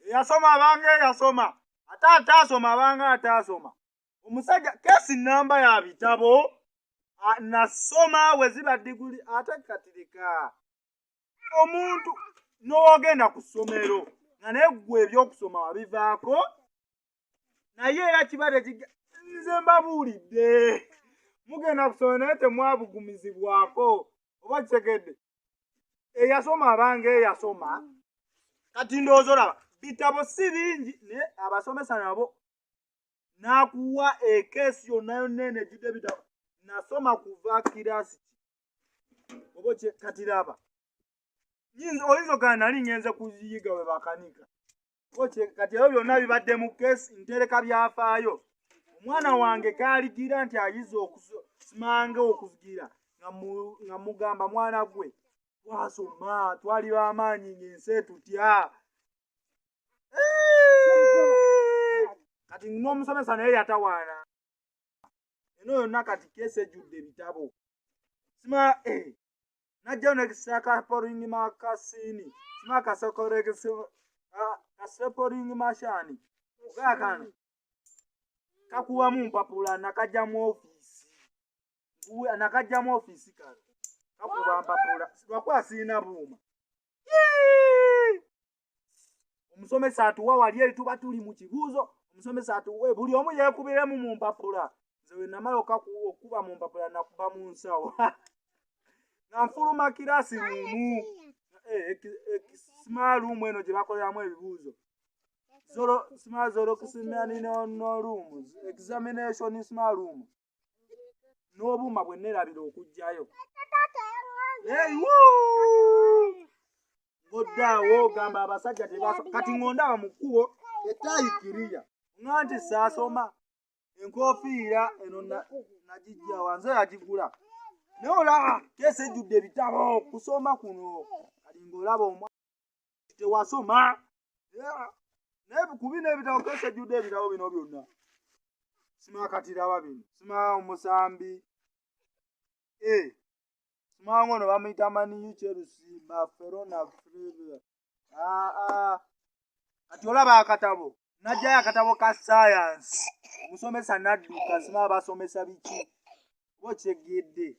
Eyasoma abanga eyasoma, ate ataasoma abanga ataasoma. Omusajja kesi namba ya bitabo nasoma we ziba diguli, ate katirika omuntu n'ogenda ku ssomero nga naye ggwe ebyokusoma wabivaako, naye era kiba tekiga. Nze mbabuulidde, mugenda kusoma naye temwabugumizibwako, oba kitegedde? Eyasoma abanga eyasoma. Kati ndowooza olaba bitabo si bingi, naye abasomesa nabo n'akuwa ekeesi yonna yonna eno ejjudde ebitabo. Nasoma kuva kirasi ki oba kati laba, oyinza ogamba nali ngenze kuyiga we bakanika. Kati ebyo byonna bibadde mu keesi, ntereka byafaayo. Omwana wange kaaligira nti ayize okusimanga okugira nga mugamba, mwana gwe, twasoma twali b'amaanyi ng'ensi etutya. Kati n'omusomesa naye yatawaana eno yonna. Kati keesi ejjudde ebitabo, sima najjayo nekisakaporing makasini, sima kaseporing mashani gaakano kakubamu mpapula. Nakajjamu ofiisi, nakajjamu ofiisi, kano kakuba mpapula lwakuba siina buuma. Omusomesa atuwa wali eri, tuba tuli mu kibuuzo, omusomesa atuwe buli omu yeekubiremu mu mpapula. Nze we namala okuba mu mpapula, nakuba mu nsawo nga nfuluma classroom, small room eno gye bakoleramu ebibuuzo, small zoroximani room, examination small room, n'obuuma bwe neerabira okuggyayo. Ng'oddaawo ogamba abasajja tebaso. Kati ng'ondaba mu kkubo, ettaayi kiriya, nga nti saasoma. Enkofiira eno nagijja wanze, yagigula, naye olaba keesi ejjudde ebitabo. Kusoma kuno kati ng'olaba omwana tewasoma, naye ku bino ebitabo, keesi ejjudde ebitabo bino byonna. Sima kati laba bino, sima omusambi, simanga ono bamuyita Man U, Chelsea, Barcelona. Kati olaba akatabo, najjayo akatabo ka science, omusomesa nadduka. Sima basomesa biki oba okyegedde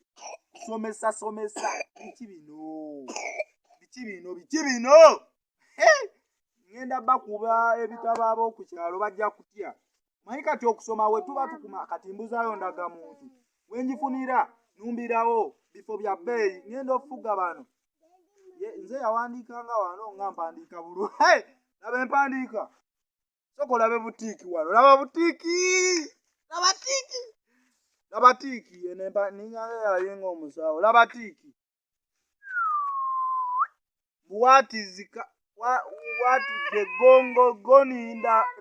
kusomesa somesa biki bino, biki bino, biki bino? Ngenda bakuba ebitabo, ab'oku kyalo bajja kutya. Manyi kati okusoma we tuba tukuma. Kati mbuzaayo ndagamuntu, wengifunira numbirawo bifo bya bbeeyi, ngenda okufuga bano. Nze yawandiikanga wano nga mpandiika bulu. Laba empandiika, soka olabe butiiki wano, laba butiiki, laba tiiki, laba tiiki eno, ninganga yalinga omusawo. Laba tiiki. What is what the gongo goni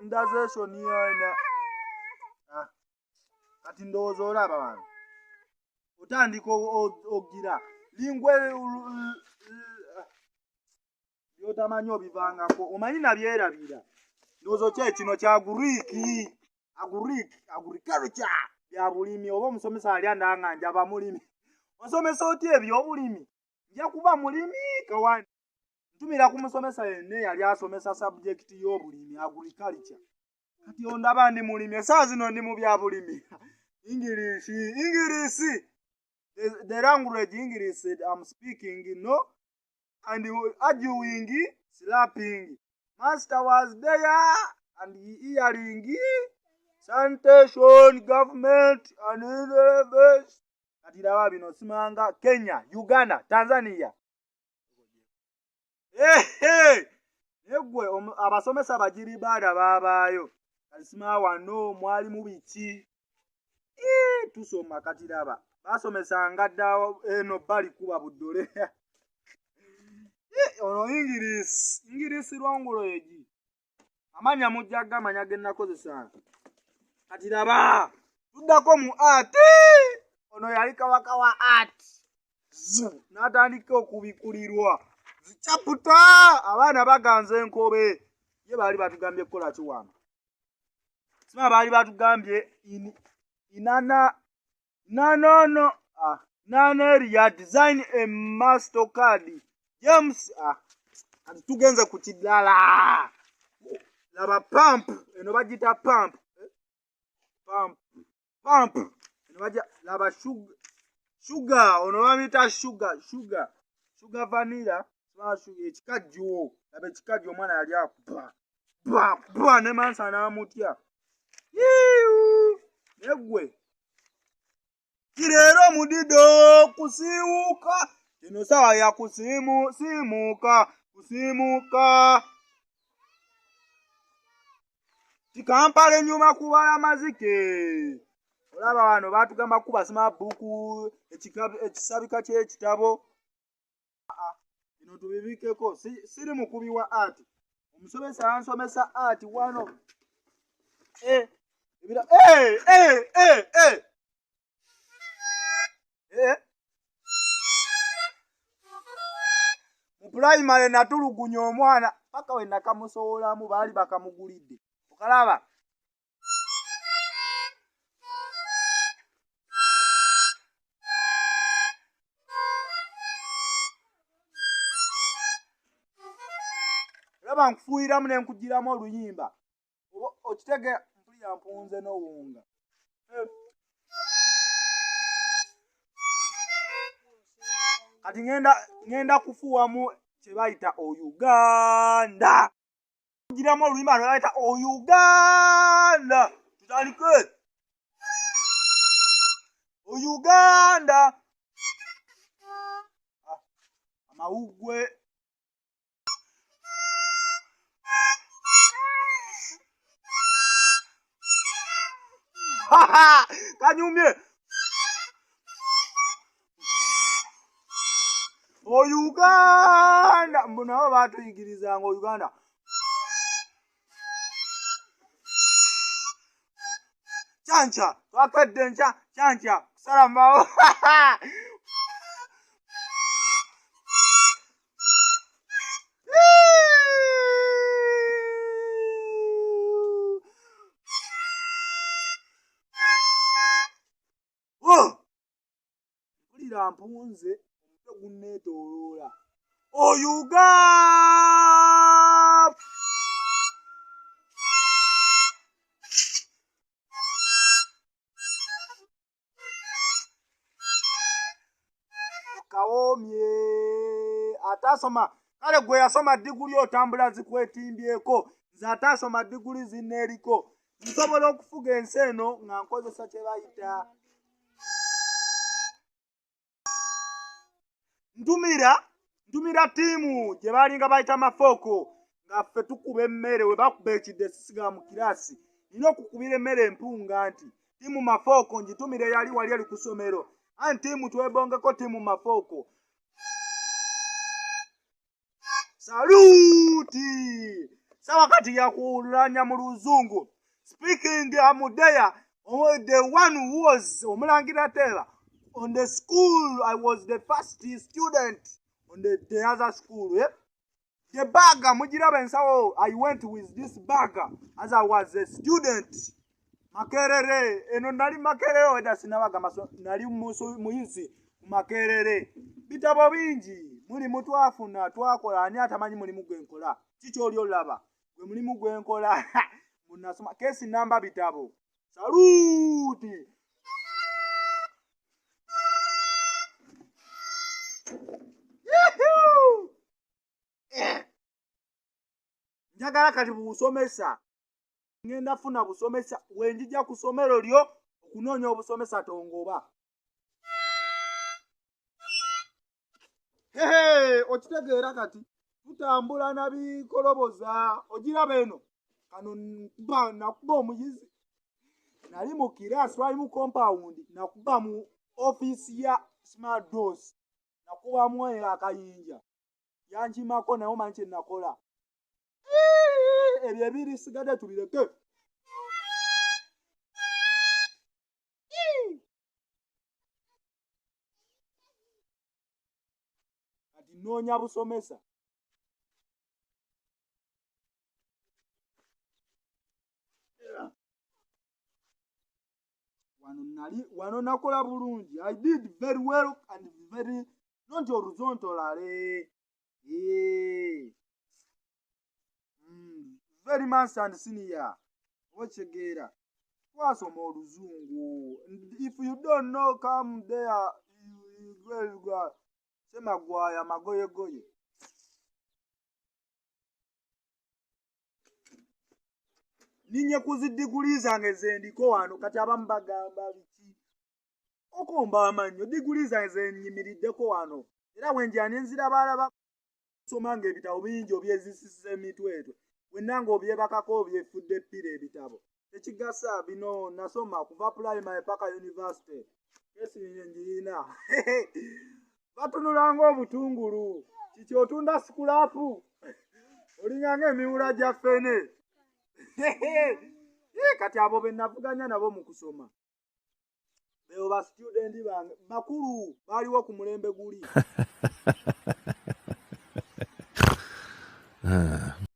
indazation yona? Ah. Kati ndowooza olaba wano otandika ogira lingwe byotamanyi obivangako, omanyi nabyerabira. Ndowooza ki kino kya Greek, agriculture, bya bulimi. Oba omusomesa ali andanga njaba mulimi, osomesa otya ebyobulimi? Nja kuba mulimi kawani. Ntumira ku musomesa yenna eyali asomesa subject y'obulimi, agriculture. Kati ondaba ndi mulimi, esaawa zino ndi mu bya bulimi. English, English, the language English I'm speaking, no, and arguing, slapping. Master was there and hearing sanitation, government and kati laba bino, simanga Kenya, Uganda, Tanzania. Naye gwe abasomesa bagiribaada baabaayo. Kati sima wano mwalimu biki? Tusoma. Kati laba basomesanga dda eno bali kuba buddole. Ono English, English language, amanya mujja gamanya ge nakozesanga. Kati laba tuddako mu art. Ono yali kabaka wa art, n'atandika okubikulirwa zicaputa. Abaana baganza enkobe. Ye baali batugambye kukola ki wano? Sima baali batugambye inana nanono, ah, nana area design a master card. James, ah. Kati tugenze ku kirala. Laba pump eno bagiyita pump. Pump. Pump. Eno bajja laba sugar. Sugar ono bamuyita sugar, sugar. Sugar vanilla, ekikajjo. Laba ekikajjo omwana yali akuba. Ba ba ne mansa n'amutya. Yiiu! Naye ggwe kireero omudido kusiiwuuka. Eno ssaawa ya kusiimu siimuuka kusiimuuka. Tikampala enyuma kubala mazike. Olaba wano baatugamba kukuba sima bbuku ekisabika ky'ekitabo. Bino tubibikeko. Siri mukubi wa art. Omusomesa yansomesa art wano. Ebira, Mu pulayimale natulugunya omwana paka we nakamusowolamu baali bakamugulidde. Okalaba? Olaba nkufuuyiramu ne nkuggyiramu oluyimba. Oba okitege mpulira mpunze n'owunga. Kati ngenda kufuuwamu kye bayita Oyuganda. Kuggyiramu oluyimba lwe bayita Oyuganda. Tutandike. Oyuganda. Amawuggwe. Kanyumye. Oyuganda. Mbu nabo baatuyigirizanga Oyuganda. Kyanca, twakedde nkya, kyanca, kusala mbaawo. Mpulira mpunze, omutwe gunneetooloola. Oyuga! Kawoomye ataasoma kale gwe yasoma diguli otambula zikwetimbyeko, nze ataasoma diguli zinneeriko. Nsobola okufuga ensi eno nga nkozesa kye bayita ntumira ttiimu gye baalinga bayita mafooko nga ffe tukuba emmere we bakuba ekidde sisigala mu kiraasi. Nina okukubira emmere empunga nti ttiimu mafooko ngitumire yali wali eri ku ssomero. Anti ttiimu twebongeko ttiimu mafooko. Saluti! Sawa kati ya kulanya mu luzungu. Speaking Amudeya, the one who was Omulangira Taylor on the school, I was the first student on the other school. The bag, mugiraba ensawo, I went with this bag as I was a student. Makerere, eno nali Makerere weda sinabaga maso, nali muyizi ku Makerere. Bitabo bingi, mulimu twafuna, twakola, ani atamanyi mulimu gwe nkola? Kiki oli olaba? Gwe mulimu gwe nkola. Munasoma kesi namba bitabo. Saluti! Njagala kati busomesa. Ngenda funa busomesa, we njija ku ssomero lyo okunoonya obusomesa tongoba. Hehe, okitegeera kati tutambula na bikoloboza. Ogiraba eno kano nakuba omuyizi. Nali mu kiraasi, twali mu compound, nakuba mu ofiisi ya Smart Dose, nakubamu akayinja. Yankimako naye omanyi kye nakola. Ebyo ebirisigadde tubireke. Kati nnoonya busomesa. Wano nali, wano nakola bulungi. I did very well and very not horizontally. Very master and senior. Okitegeera? Twasoma oluzungu. If you don't know, come there. Semagwaya magoyegoye. Ninye ku zi diguli zange zendiko wano kati abamu bagamba biki okomba amannyo diguli zange zenyimiriddeko wano era wenjira nenzira balaba soma nga ebitabo bingi obyezisisa emitwetwe wenna nga obyebakako obyefudde ppira ebitabo tekigasa bino nasoma kuva pulayimale paka university kesi njirina batunula ng'obutungulu kiki otunda sikulapu olinga ng'emiwula gya ffene kati abo be navuganya nabo mu kusoma bebo ba student bange bakulu baliwo ku mulembe guli.